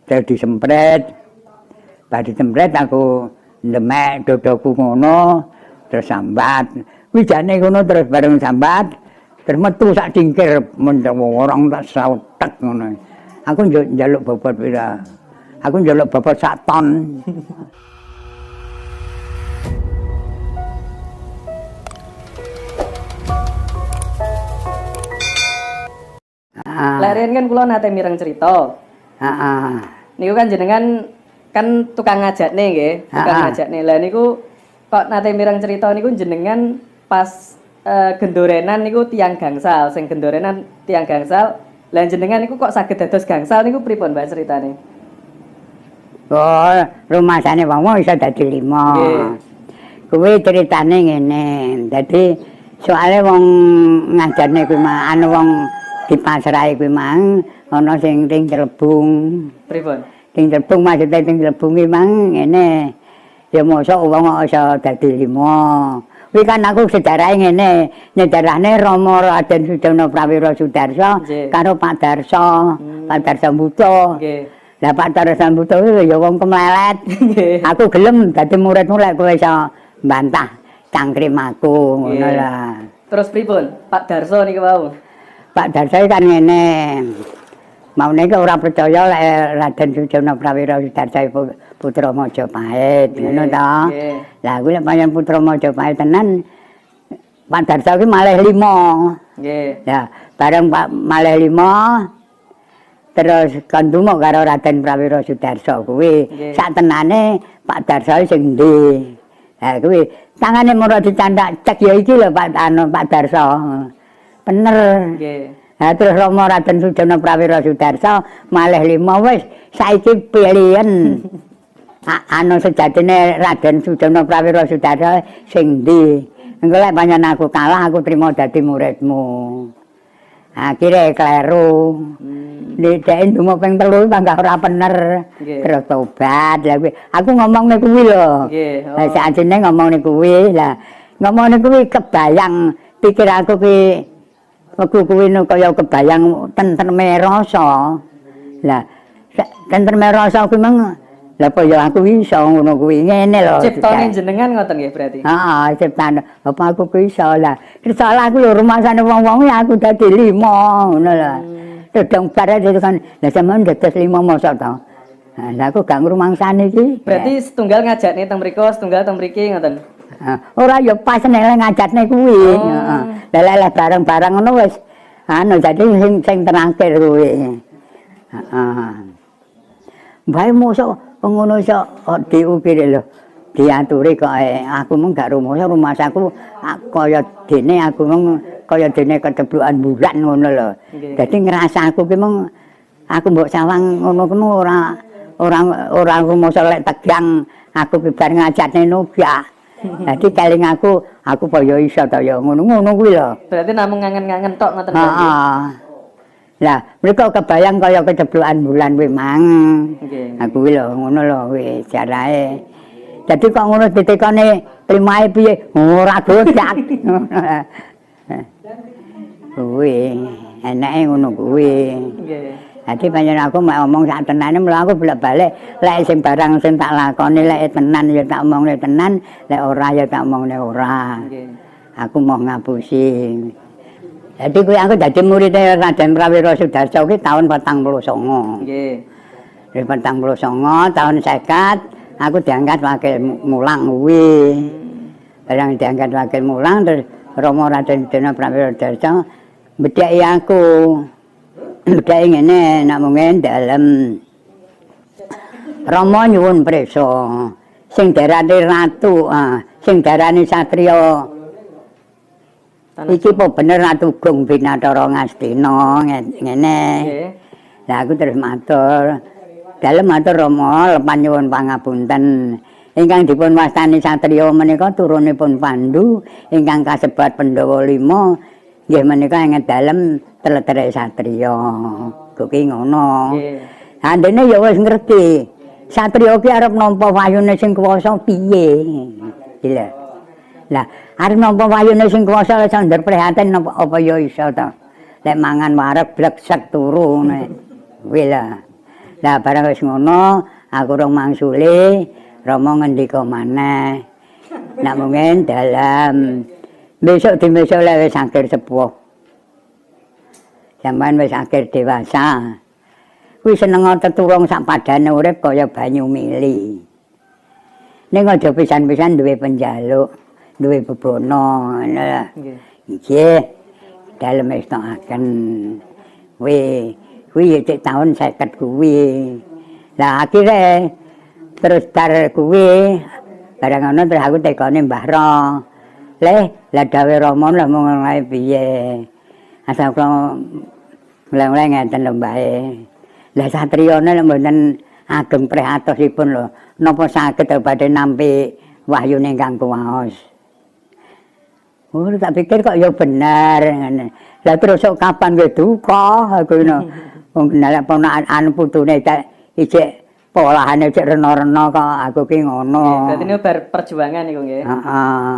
Terus disempret. Bar disempret aku ndemek dodoku ngono, terus sambat. Kuwi jane ngono terus bareng sambat, terus metu sak cingkir orang tak sautek ngono. Aku njaluk bobot pira? Aku njaluk bobot sak ton. Lek riyen kan kula nate mireng cerita. Heeh. Niku kan jenengan kan tukang ngajakne nggih, tukang ngajakne. Lah niku kok nate mireng cerita niku jenengan pas gendorenan niku tiyang gangsal, sing gendorenan tiyang gangsal. Lah jenengan niku kok saged dados gangsal niku pripun Mbak ceritane? Oh, rumasane wong iso dadi 5. Nggih. Kuwi ceritane ngene. Dadi soale wong ngajarne kuwi anu wong dipasrahi kuwi mang ana sing ting celebung. Pripun? Ting celebung maksude ting celebung kuwi mang ngene. Ya mosok wong kok iso dadi 5. Kuwi kan aku sejarahe ngene, nyejarahne Rama Raden Sujono Prawira Sudarsa karo Pak Darsa, Pak Darsa Mbuto. Nggih. Lah Pak Darsa Mbuto kuwi ya wong kemlelet. Nggih. Aku gelem dadi muridmu lek kowe iso mbantah cangkrim aku ngono lah. Terus pripun? Pak Darsa niku wau. Pak Darsa kan ngene. Maune iki ora percaya lek Raden Sujono Prawira Sudarsa iku putra Majapahit, ngono ta. Lah kuwi lek pancen putra Majapahit tenan, Pak Darsa kuwi malih 5. Nggih. Lah bareng Pak malih 5 terus kon dumuk karo Raden Prawira Sudarsa kuwi. Sak tenane Pak Darsa sing ndi? Lah kuwi tangane moro dicandak cek ya iki lho Pak anu Pak Darsa. Bener. Nggih. Lah terus Rama Raden Sujono Prawira Sudarsa malih 5 wis saiki pilihan. Anu sejatine Raden Sujono Prawira Sudarsa sing ndi? Engko lek pancen aku kalah aku trimo dadi muridmu. Akhire kleru. Dhek ndonga ping 3 panggah ora bener. Terus tobat. Lah kuwi aku ngomongne kuwi lho. Nggih. Lah sakjane ngomongne kuwi. Lah ngomongne kuwi kebayang pikir aku ki wektu kuwi nu kaya kebayang tentreme rasa. Lah tentreme rasa kuwi meng lha apa ya aku iso ngono kuwi ngene lho. Ciptane jenengan ngoten nggih berarti. Heeh, ciptane. Apa aku kuwi iso lah. Terus aku lho rumasane wong-wong aku dadi 5 ngono lho. Terus dong bar itu kan lah sampean dados 5 mosok to. Lah aku gak ngrumangsani iki. Berarti setunggal ngajakne teng mriku, setunggal teng mriki ngoten. Ora ya pas nek ngajakne kuwi. Heeh. Lah lek bareng-bareng ngono wis anu dadi sing terakhir kuwi. Heeh. Bae mosok ngono iso diukir lho. Diaturi kok aku mung gak rumasa rumasaku kaya dene aku mung kaya dene keceblokan bulan ngono lho. Dadi ngrasa aku ki mung aku mbok sawang ngono ku ora rumasa lek tegang aku ki bar ngajakne nubak. Dadi keling aku apa ya iso ta ya ngono-ngono kuwi lho. Berarti namung ngangen-ngangen tok ngoten lho. Heeh. Lah, mereka kebayang kaya keceblokan bulan kuwi mang. Nggih. Aku kuwi lho ngono lho kuwi jarahe. Dadi kok ngono ditekone limahe piye? Ora godak. Kuwi enake ngono kuwi. Nggih. Dadi pancen aku mek omong sak tenane mula aku bolak-balik lek sing barang sing tak lakoni lek tenan ya tak omongne tenan, lek ora ya tak omongne ora. Nggih. Aku mau ngapusi. Dadi kuwi aku dadi murid Raden Prawira Sudarsa kuwi taun 49. Nggih. Dari 49 tahun 50 aku diangkat wakil mulang kuwi. Barang diangkat wakil mulang terus Rama Raden Sujono Prawira Sudarsa mbedheki aku. Mbedheki ngene nak mungen dalem. Rama nyuwun prisa sing darane ratu, sing darane satriya. Iki apa bener Ratu Gung Binathara Ngastina ngene. Nggih. Lah aku terus matur. Dalem matur Rama lepan nyuwun pangapunten. Ingkang dipun wastani satriya menika turunipun Pandu ingkang kasebat Pandhawa 5 nggih menika ing dalem teletere satriya. Kuwi ngono. Nggih. Andene ya wis ngerti. Satriya ki arep nampa wayune sing kuwasa piye. Iki lho. Lah arep nampa wayune sing kuwasa lek sandar prihatin apa ya iso to. Lek mangan wareg bleksek turu ngene. Kuwi lho. Lah barang wis ngono, aku rong mangsuli, Rama ngendika maneh. Nak mungkin dalam besok di besok lek wis akhir sepuh. Sampeyan wis akhir dewasa. Kuwi seneng teturung sak padane urip kaya banyu mili. Ning aja pisan-pisan duwe penjaluk, duwe bebono, ngono lho. Nggih. Nggih. Dalem estokaken. Kuwi kuwi ya cek taun 50 kuwi. Lah akhire terus bar kuwi barang ngono terus aku tekone Mbah Ro. Leh, lah dawuh Rama lah mung ae piye. Asal kula mulai-mulai ngeten lho Mbahe. Lah satriyane lek mboten ageng prihatosipun lho, napa saged badhe nampi wahyune ingkang kuwaos. Oh, tak pikir kok ya bener ngene. Lah terus kok kapan kowe duka aku ngono. Wong nek ponakan anu putune cek ijek polahane cek rena-rena kok aku ki ngono. Berarti niku bar perjuangan niku nggih. Heeh.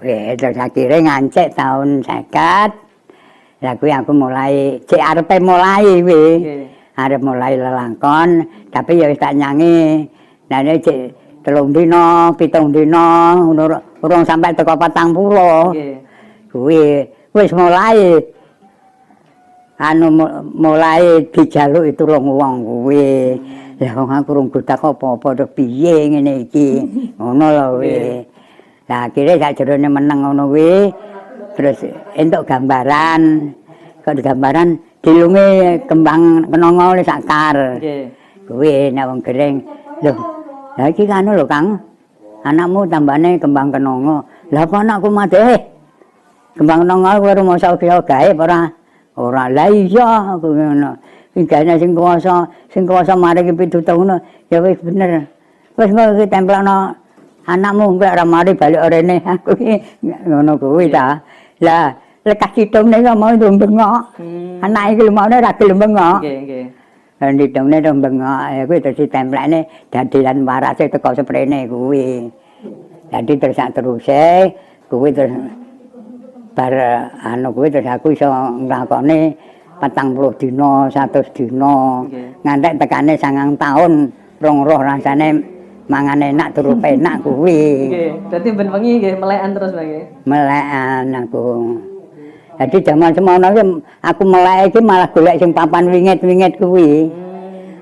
Wis terus akhire ngancik tahun 50. Lah kuwi aku mulai cek arepe mulai kuwi. Nggih. Arep mulai lelangkon, tapi ya wis tak nyangi. Lah nek cek 3 dina, 7 dina, ngono urung sampai teko 40. Nggih. Kuwi wis mulai anu mulai dijaluki tulung wong kuwi. Lah wong aku urung godak apa-apa terus piye ngene iki. Ngono lho kuwi. Lah akhire sakjerone meneng ngono kuwi terus entuk gambaran. Kok gambaran dilunge kembang kenanga oleh sakar. Nggih. Kuwi nek wong gering. Lho, lah iki anu lho Kang. Anakmu tambane kembang kenanga. Lah apa anakku mati? Kembang kenanga kuwi rumangsa gawe apa ora? Ora. Lah iya aku ngono. Iki gaene sing kuwasa maringi pitutuh ngono. Ya wis bener. Wis engko iki templokno anakmu engko ora mari balik rene. Aku iki ngono kuwi ta. Lah lekas hitungne kok mau bengok. Anake iki mau ora gelem bengok. Nggih, nggih. Lah hitungne to bengok, ya kuwi terus ditemplekne dadilan warase teko seprene kuwi. Dadi terus sak teruse kuwi terus bar anu kuwi terus aku iso nglakoni 40 dina, 100 dina. Nggih. Ngantek tekane 9 taun rong roh rasane mangan enak turu penak kuwi. Nggih, berarti ben wengi nggih melekan terus Bang nggih. Melekan aku. Jadi jaman semono iki aku melek iki malah golek sing papan wingit-wingit kuwi.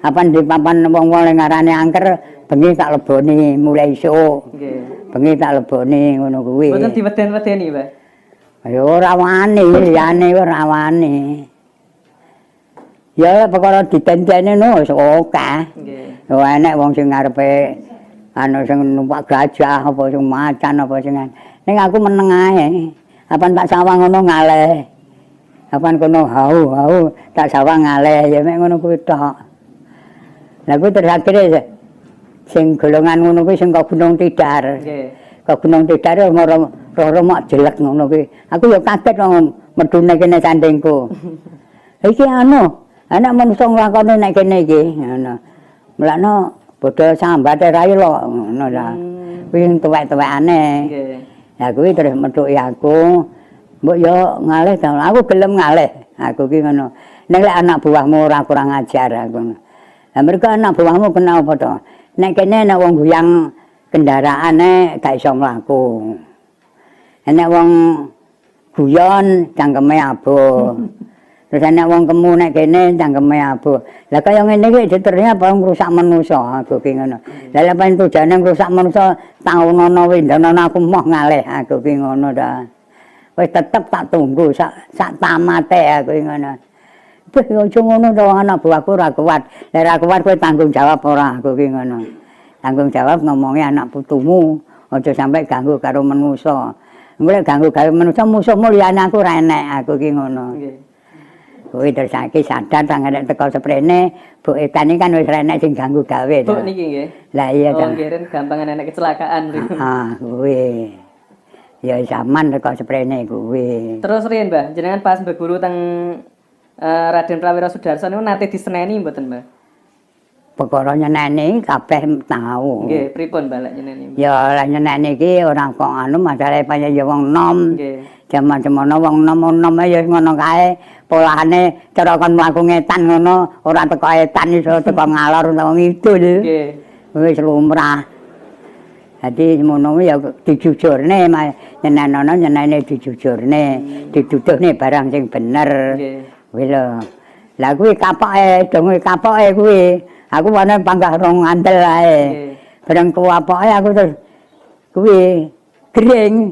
Papan di papan wong-wong sing ngarane angker bengi tak leboni mulai esuk. Nggih. Bengi tak leboni ngono kuwi. Mboten diweden-wedeni, Pak. Ya ora wani, liyane ora wani. Ya perkara ditentene no wis akeh. Nggih. Ora enek wong sing ngarepe anu sing numpak gajah apa sing macan apa sing ning aku meneng ae. Apan tak sawang ngono ngaleh. Apan kono hau-hau tak sawang ngaleh ya mek ngono kuwi tok. Lah kuwi terus akhire sing golongan ngono kuwi sing kok Gunung Tidar. Nggih. Kok Gunung Tidar ora mak jelek ngono kuwi. Aku ya kaget wong medune kene sandingku. Iki anu, anak manusa nglakoni nek kene iki ngono. Mulakno bodho sambate rai lho ngono ta. Kuwi sing tuwek-tuwekane. Nggih. Lah kuwi terus methuki aku. Mbok yo ngalih ta. Aku gelem ngalih. Aku ki ngono. Nek lek anak buahmu ora kurang ajar aku. Lah mergo anak buahmu kena apa to? Nek kene nek wong guyang kendaraane gak iso mlaku. Nek wong guyon cangkeme abuh. Terus nek wong kemu nek kene cangkeme abuh. Lah kaya ngene iki diterusnya apa ngrusak manusa aku ki ngono. Lah lek pancen tujane ngrusak manusa taunono windono aku moh ngalih aku ki ngono ta. Wis tetep tak tunggu sak tamate aku ki ngono. Wis aja ngono to anak buahku ora kuat. Lah ora kuat kowe tanggung jawab ora aku ki ngono. Tanggung jawab ngomongi anak putumu, aja sampe ganggu karo manusa. Engko lek ganggu karo manusa musuhmu liyane aku ora enek aku ki ngono. Nggih. Kuwi terus saiki sadar tangan teko seprene, Bu Etan iki kan wis ra enek sing ganggu gawe to. Bu niki nggih. Lah iya Oh, ta. nggih ren gampangan enek kecelakaan mriku. Heeh, kuwi. Ya zaman teko seprene kuwi. Terus riyen, Mbah, jenengan pas mbeguru teng Raden Prawira Sudarso niku nate diseneni mboten, Mbah? Perkara nyeneni kabeh tau. Nggih, pripun Mbah lek nyeneni? Ya lek nyeneni iki ora kok anu masalahe pancen ya wong nom. Nggih. Jaman semono wong nom-nom ya ngono kae. Polahane cara kon mlaku ngetan ngono, ora teko etan iso teko ngalor utawa ngidul. Nggih. Wis lumrah. Dadi semono ya dijujurne, nyenenono nyenene dijujurne, dituduhne barang sing bener. Nggih. Kuwi lho. Lah kuwi kapoke, dong kapoke kuwi. Aku wane panggah rong ngandel ae. Bareng kuwapoke aku terus kuwi gering.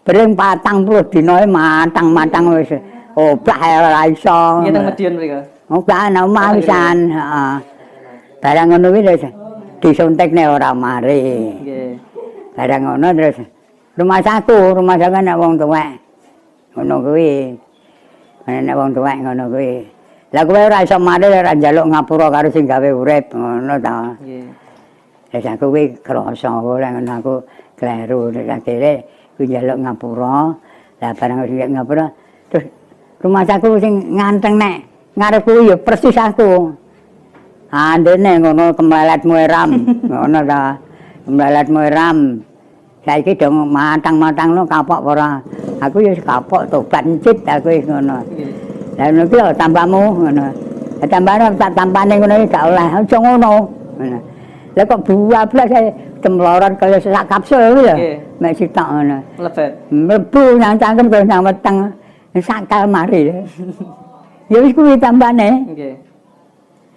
Gering 40 dinae matang-matang wis obah ora iso. Nggih teng Madiun mriku. Obah ana omah pisan, heeh. Barang ngono kuwi terus disuntikne ora mari. Nggih. Barang ngono terus rumah saku nek wong tuwek. Ngono kuwi. Nek wong tuwek ngono kuwi. Lah kowe ora iso mari ora njaluk ngapura karo sing gawe urip ngono ta. Nggih. Wis aku kuwi krasa ora ngono aku kleru terus akhire kuwi njaluk ngapura. Lah barang wis njaluk ngapura terus rumah saku sing nganteng nek ngarep kuwi ya persis aku. Andene ngono kemlelet mueram ngono ta. Kemlelet mueram. Saiki dong matang-matang no kapok ora. Aku ya kapok tobat encit aku wis ngono. Lah ngono ki lho tampamu ngono. Lah tampane tak tampane ngono iki gak oleh. Aja ngono. Ngono. Lah kok buablas ae cemlorot kaya sak kapsul kuwi lho. Mek sitok ngono. Mlebet. Mlebu nang cangkem terus nang weteng. Sakal mari. Ya wis kuwi tampane. Nggih.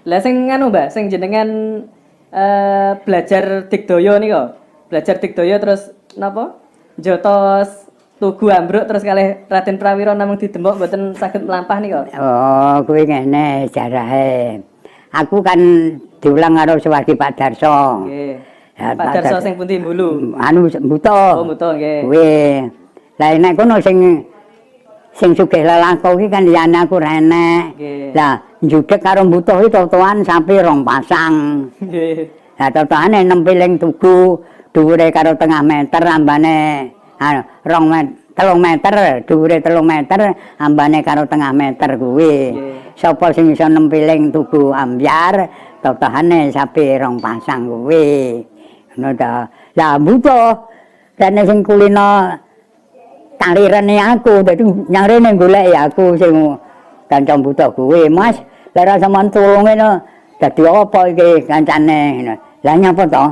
Lah sing nganu Mbah, sing jenengan belajar digdaya nika. Belajar digdaya terus napa? Njotos tugu ambruk terus kalih Raden Prawira namung didemok mboten saged mlampah nika. Oh, kuwi ngene sejarahe. Aku kan diulang karo Suwardi Pak Darso. Nggih. Pak Darso sing pundi Mbulu? Anu Mbuto. Oh, Mbuto nggih. Kuwi. Lah nek kono sing sugih lelako iki kan liyane aku ra enek. Lah njudhek karo Mbuto iki totoan sapi rong pasang. Nggih. Lah totoane nempiling tugu dhuwure karo tengah meter ambane anu 3 meter, dhuwure 3 meter, ambane karo tengah meter kuwi. Sapa sing iso nempiling tugu ambyar, totohane sapi rong pasang kuwi. Ngono ta. Lah Mbuto rene sing kulino talirene aku, dadi nyang rene goleki aku sing kanca Mbuto kuwi, Mas. Lah ora sampean tulunge no, dadi apa iki kancane? Lah nyapa to?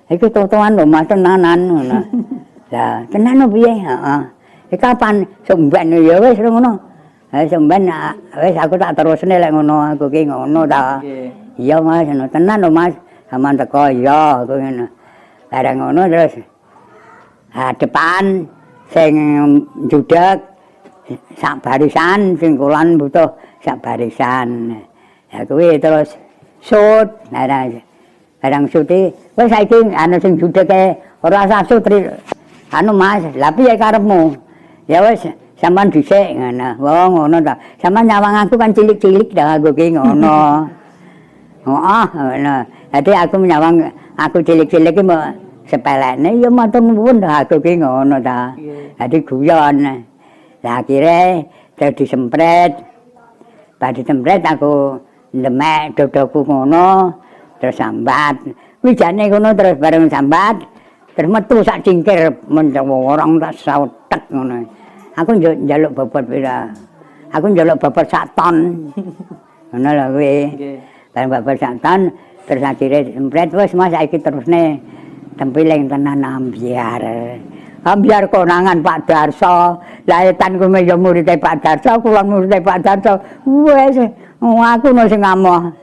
Iki totohan lho Mas tenanan ngono. Lah tenan piye? Heeh. Iki kapan sumben ya wis ngono. Ha sumben wis aku tak terusne lek ngono aku ki ngono ta. Iya Mas, ngono tenan lho Mas. Sampeyan teko iya aku ngono. Bareng ngono terus ha depan sing njudhek sak barisan sing kulon butuh sak barisan. Ya kuwi terus sut barang suti wis saiki anu sing judheke ora usah sut anu Mas, lha piye karepmu? Ya wis sampean dhisik ngono. Wong ngono ta. Sampean nyawang aku kan cilik-cilik ta aku ki ngono. Heeh, ngono. Dadi aku nyawang aku cilik-cilik ki mbok sepelekne ya matur nuwun ta aku ki ngono ta. Dadi guyon. Lah akhire terus disempret. Bar disempret aku ndemek dodoku ngono terus sambat. Kuwi jane ngono terus bareng sambat terus metu sak cingkir orang tak sautek ngono. Aku njaluk bobot pira? Aku njaluk bobot sak ton. Ngono lho kuwi. Bareng bobot sak ton terus akhire sempret wis Mas saiki terusne tempiling tenan ambyar. Ambyar konangan Pak Darso. Lah etan kuwi ya murite Pak Darso, kulon murite Pak Darso. Wis aku no sing ngamoh.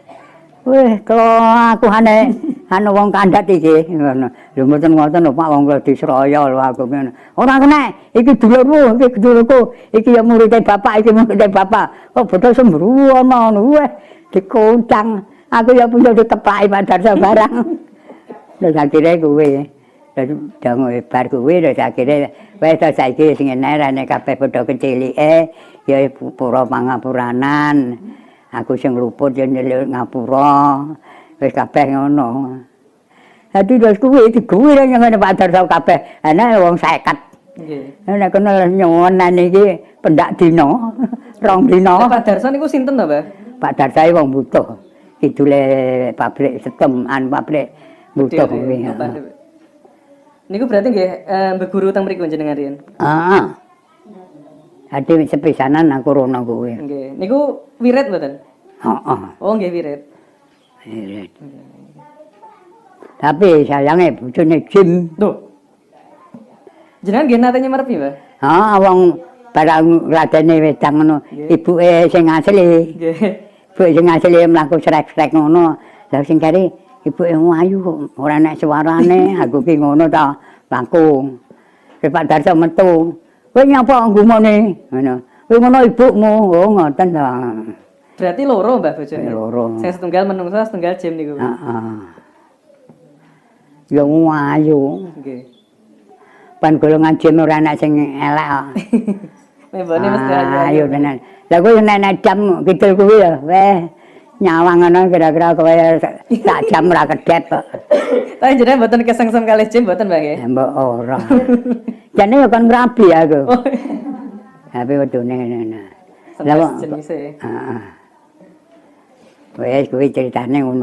Wih, kalau aku anu wong kandhat iki ngono. Lho mboten ngoten lho Pak, wong kula disraya lho aku ngono. Ora kena, iki dulurmu, iki dulurku, iki ya murite bapak, iki murite bapak. Kok bodho sembrono ngono. Weh, dikuncang. Aku ya punya diteplaki Pak Darso barang. Terus akhire kuwi. Terus dong bar kuwi terus akhire wis terus saiki sing ngene kabeh padha kecilike ya pura pangapuranan. Aku sing luput ya njeluk ngapura. Wis kabeh ngono. Dadi terus kuwi diguwi nang Pak Darso kabeh. Ana wong 50. Nggih. Nek kono nyuwunan iki pendak dina, 2 dina. Pak Darso niku sinten to, Mbah? Pak Darso wong butuh. Kidule pabrik setem an pabrik butuh kuwi. Niku berarti nggih mbeguru teng mriku jenengan riyen. Heeh. Dadi sepisanan aku rono kuwi. Nggih. Niku wirid mboten? Heeh. Oh, nggih wirid. Wirid. Tapi sayange bojone Jim. Tuh. Jenengan nggih nate nyemerpi, Mbah? Heeh, wong barang ladene wedang ngono, ibuke sing asli. Nggih. Ibuke sing asli mlaku srek-srek ngono. Lah sing kari ibuke ayu kok ora enek suarane, aku ki ngono ta mlaku. Pak Darso metu. Kowe nyapa nggumune? Ngono. Kowe ngono ibumu. Oh, ngoten ta. Berarti loro, Mbah, bojone. Loro. Sing setunggal menungso, setunggal jim niku. Heeh. Ya ayu. Nggih. Pan golongan jim ora enek sing elek kok. Membone mesti ayu. Ayo tenan. Lah kuwi nek jam kidul kuwi ya, weh nyawang ngono kira-kira kowe sak jam ora kedep kok. Tapi jenengan mboten kesengsem kalih jim mboten, Mbah, nggih? Mbok ora. Jane ya kon ngrabi aku. Oh. Tapi wedune ngene. Lah Lah jenise. Heeh. Wes kuwi ceritane ngono.